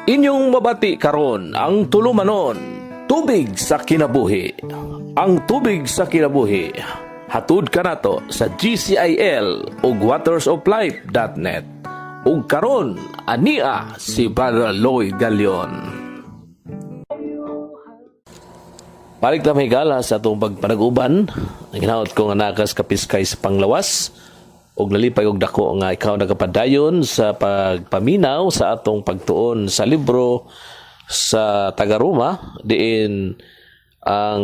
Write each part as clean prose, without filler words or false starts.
Inyong mabati karon ang tulumanon, Tubig sa Kinabuhi. Ang Tubig sa Kinabuhi, hatud kanato sa GCIL ug watersoflife.net. Ug karon ania si Brother Lloyd Galion. Balik ta, mga higala, sa atong pagpanag-uban. Ang hinaot ko nga naa kas kapiskay sa panglawas ug nalipay og dako nga ikaw nagapadayon sa pagpaminaw sa atong pagtuon sa libro sa taga-Roma, diin ang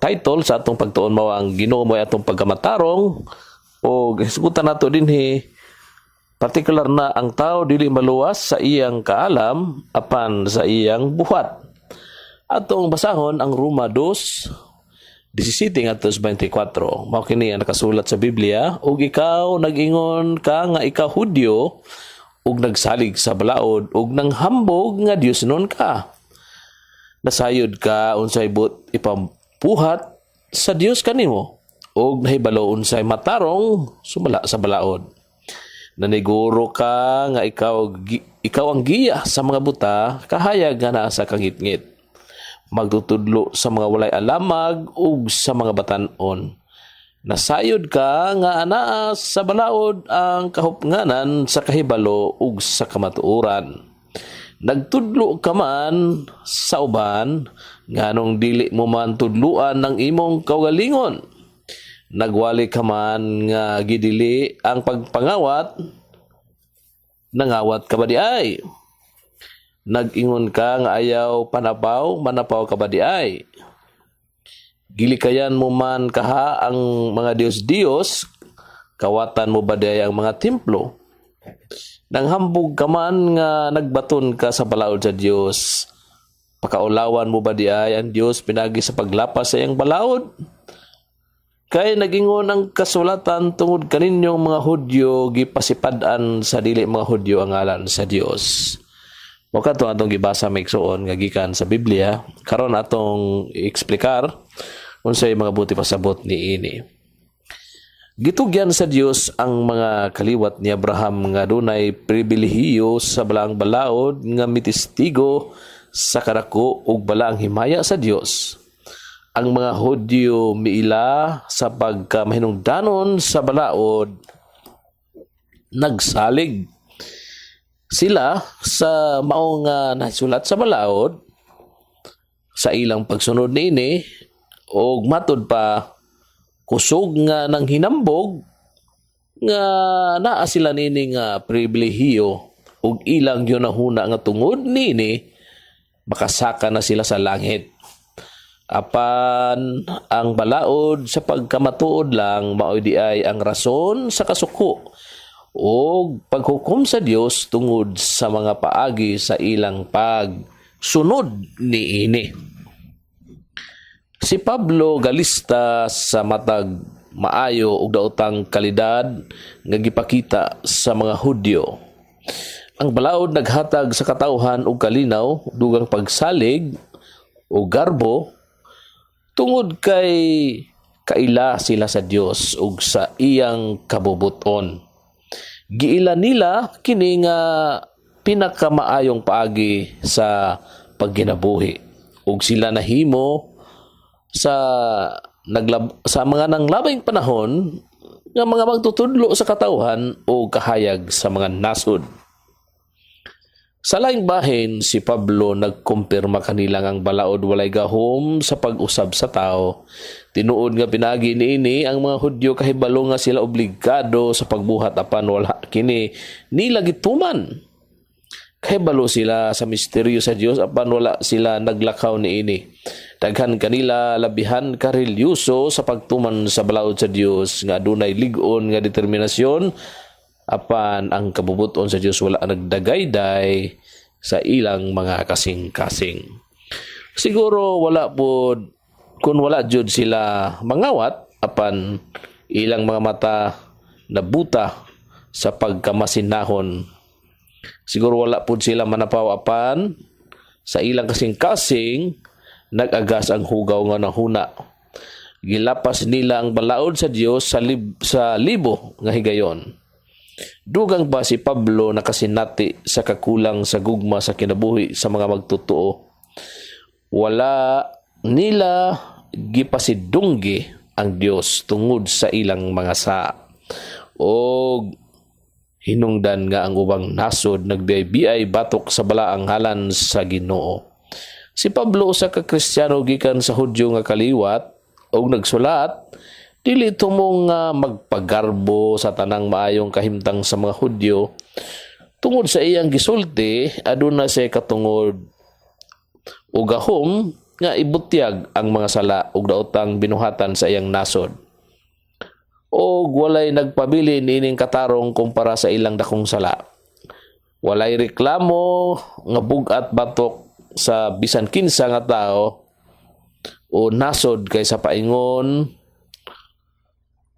title sa atong pagtuon mao ang "Ginoo mo atong pagkamatarong", ug hisgutan nato dinhi partikular na ang tao dili maluwas sa iyang kaalam apan sa iyang buhat. Atong basahon ang Roma 2:17 ngadto sa 24. Mao kini ang nakasulat sa Biblia: "Ug ikaw, nag-ingon ka nga ikaw Hudyo ug nagsalig sa balaod ug nanghambog nga Diosnon ka. Nasayod ka unsay buot ipabuhat sa Dios kanimo ug nahibalo unsay matarong sumala sa balaod. Naniguro ka nga ikaw ang giya sa mga buta, kahayag nga naa sa kangitngit. Magtutudlo sa mga walay alamag ug sa mga batan-on. Nasayod ka nga anaa sa balaod ang kahupnganan sa kahibalo ug sa kamatuoran. Nagtudlo ka man sa uban, nganong dili mo man tudluan ang imong kaugalingon? Nagwali ka man nga gidili ang pagpangawat, nangawat ka ba diay? Nag-ingon ka nga ayaw panapaw, manapaw ka ba diay? Gilikayan mo man kaha ang mga Diyos-Diyos, kawatan mo ba diay ang mga templo? Nanghambog ka man nga nagbaton ka sa balaod sa Dios, pakaulawan mo ba diay ang Dios pinagi sa paglapas sa iyang balaod? Kay nagingon ang kasulatan, tungod kaninyong mga Hudyo gipasipad-an sa dili mga Hudyo ang ngalan sa Dios." Mao kato atong gibasa, mga igsuon, nga gikan sa Biblia. Karon atong i-eksplikar unsay mga buot ipasabot niini. Gitugyan sa Dios ang mga kaliwat ni Abraham nga dunay pribilehiyo sa balaang balaod nga mitestigo sa kadako ug balaang himaya sa Dios. Ang mga Hudyo miila sa pagkamahinungdanon sa balaod. Nagsalig sila sa mao nga nasulat sa balaod sa ilang pagsunod niini, og matud pa kusog nga nang hinambog nga naa sila niini nga pribilehiyo ug ilang gihunahuna nga tungod niini makasaka na sila sa langit. Apan ang balaod sa pagkamatuod lang mao diay ang rason sa kasuko o paghukom sa Dios tungod sa mga paagi sa ilang pagsunod niini. Si Pablo galista sa matag maayo ug daotang kalidad nga gipakita sa mga Hudyo. Ang balaod naghatag sa katawhan og kalinaw, dugang pagsalig o garbo tungod kay kaila sila sa Dios ug sa iyang kabubuton. Giila nila kini nga pinakamaayong paagi sa pagginabuhi ug sila nahimo sa mga nanglabing panahon nga mga magtutudlo sa katawhan o kahayag sa mga nasod. Sa laing bahin, si Pablo nagkumpirma kanila nga ang balaod walay gahom sa pag-usab sa tao. Tinuod nga pinagi niini ang mga Hudyo kahibalo nga sila obligado sa pagbuhat, apan wala kini nila gituman. Kahibalo sila sa misteryo sa Dios, apan wala sila naglakaw niini. Daghan kanila labihan ka relyoso sa pagtuman sa balaod sa Dios nga adunay lig-on nga determinasyon, apan ang kabubuton sa Dios wala nagdagayday sa ilang mga kasing-kasing. Siguro wala pod kung wala jud sila mangawat, apan ilang mga mata nabuta sa pagkamasinahon. Siguro wala pod sila manapaw, apan sa ilang kasing-kasing nag-agas ang hugaw nga nahuna. Gilapas nila ang balaod sa Dios sa libo nga higayon. Dugang pa, si Pablo nakasinati sa kakulang sa gugma sa kinabuhi sa mga magtotoo. Wala nila gipasidunggi ang Dios tungod sa ilang mga sala. Og hinungdan nga ang ubang nasod nagbiay-biay batok sa balaang ngalan sa Ginoo. Si Pablo, usa ka Kristiyano gikan sa Hudyo nga kaliwat og nagsulat, dili tumong nga magpagarbo sa tanang maayong kahimtang sa mga Hudyo. Tungod sa iyang gisulti, aduna siya katungod o gahom nga ibutyag ang mga sala ug daotang binuhatan sa iyang nasod. Og walay nagpabilin ining katarong kumpara sa ilang dakong sala. Walay reklamo nga bug-at batok sa bisan kinsa nga tao o nasod kaysa paingon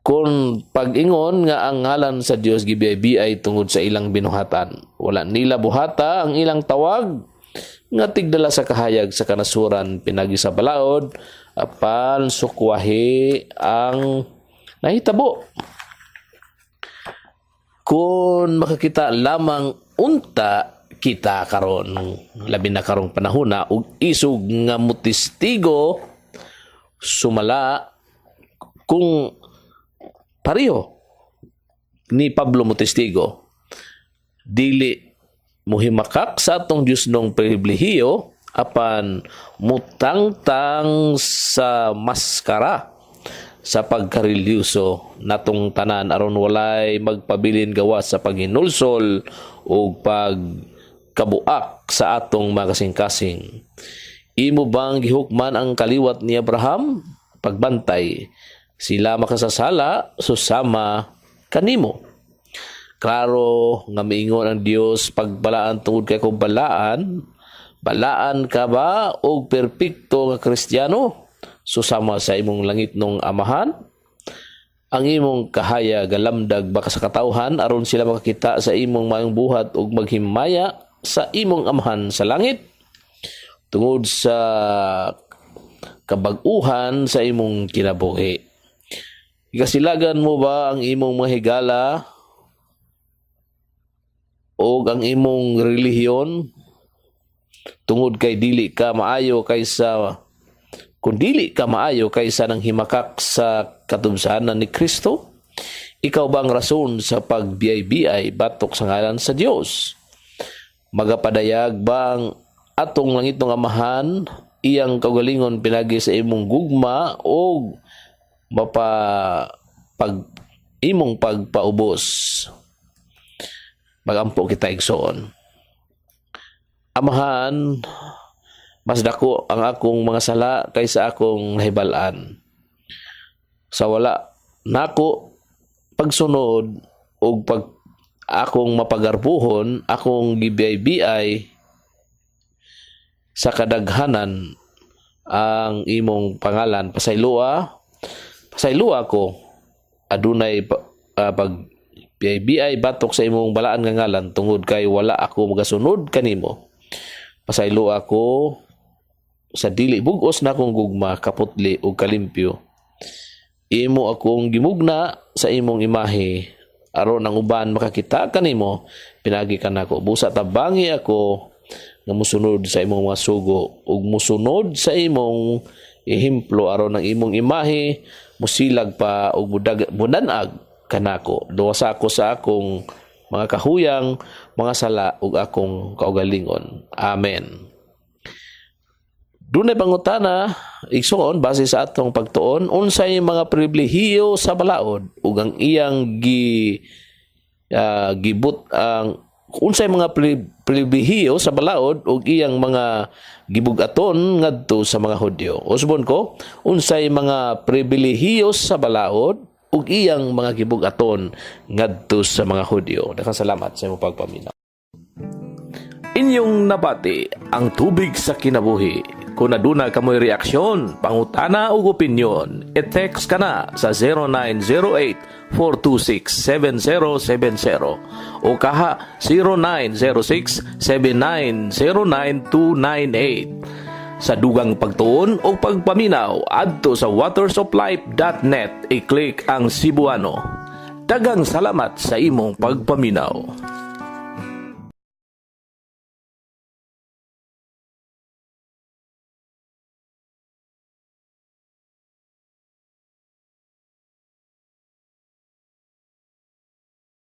kung pag-ingon nga ang ngalan sa Dios gibiyay-biyay tungod sa ilang binuhatan. Wala nila buhata ang ilang tawag nga tigdala sa kahayag sa kanasuran pinagi sa balaod, apan sukwahi ang nahitabo. Kung makakita lamang unta kita karon, labi na karong panahona, ug isog nga motestigo sumala kung pareho ni Pablo motestigo, dili muhimakak sa atong Diyosnong pribilehiyo apan mutangtang sa maskara sa pagkarelihiyoso natong tanan aron walay magpabilin gawas sa paghinulsol ug pagkabuak sa atong mga kasing-kasing. Imo bang gihukman ang kaliwat ni Abraham? Pagbantay, sila makasasala susama kanimo. Klaro nga miingon ang Dios pagbalaan tungod kay kung balaan, balaan ka ba og perpekto nga Kristiyano susama sa imong langitnong Amahan? Ang imong kahayag galamdag ba sa katawhan aron sila makakita sa imong maayong buhat ug maghimaya sa imong Amahan sa langit tungod sa kabag-uhan sa imong kinabuhi? Ikasilagan mo ba ang imong mga higala o ang imong relihiyon tungod kay dili ka maayo kaysa kung dili ka maayo kaysa nang himakak sa katubsanan ni Kristo? Ikaw ba ang rason sa pagbiyay-biyay batok sa ngalan sa Dios? Magapadayag ba ang atong langitnong Amahan iyang kaugalingon pinagi sa imong gugma o mapa pag imong pagpaubos? Magampo kita, igsoon. Amahan, mas dako ang akong mga sala kaysa akong nahibal-an. Sa wala nako pagsunod og pag akong mapagarbuhon, akong gibiyay-biyay sa kadaghanan ang imong pangalan. Pasayloa, pasayloa ko adunay pag biyay batok sa imong balaan nga ngalan tungod kay wala ako magasunod kanimo. Pasaylo ako sa dili bug-os na akong gugma, kaputli ug kalimpyo. Imo akong gimugna sa imong imahe aron ang uban makakita kanimo pinagi kanako. Busa tabangi ako nga musunod sa imong mga sugo ug musunod sa imong ehemplo aron ang imong imahe musilag pa ug mudan-ag kanako. Luwasa ako sa akong mga kahuyang, mga sala ug akong kaugalingon. Amen. Dunay pangutana, igsoon, base sa atong pagtuon, unsay mga pribilehiyo sa balaod ug ang iyang gi gibut ang unsay mga pribilehiyo sa balaod ug iyang mga gibug-aton ngadto sa mga Hudyo? Usbon ko, unsay mga pribilehiyo sa balaod ug iyang mga gibug-aton ngadto sa mga Hudyo? Daghang salamat sa imong pagpaminaw. Inyong nabati ang Tubig sa Kinabuhi. Kung aduna kamoy reaksyon, pangutana ug opinyon, i-text ka na sa 0908-426-7070 o kaha 0906-7909298. Sa dugang pagtuon o pagpaminaw, adto sa watersoflife.net, i-click ang Cebuano. Daghang salamat sa imong pagpaminaw.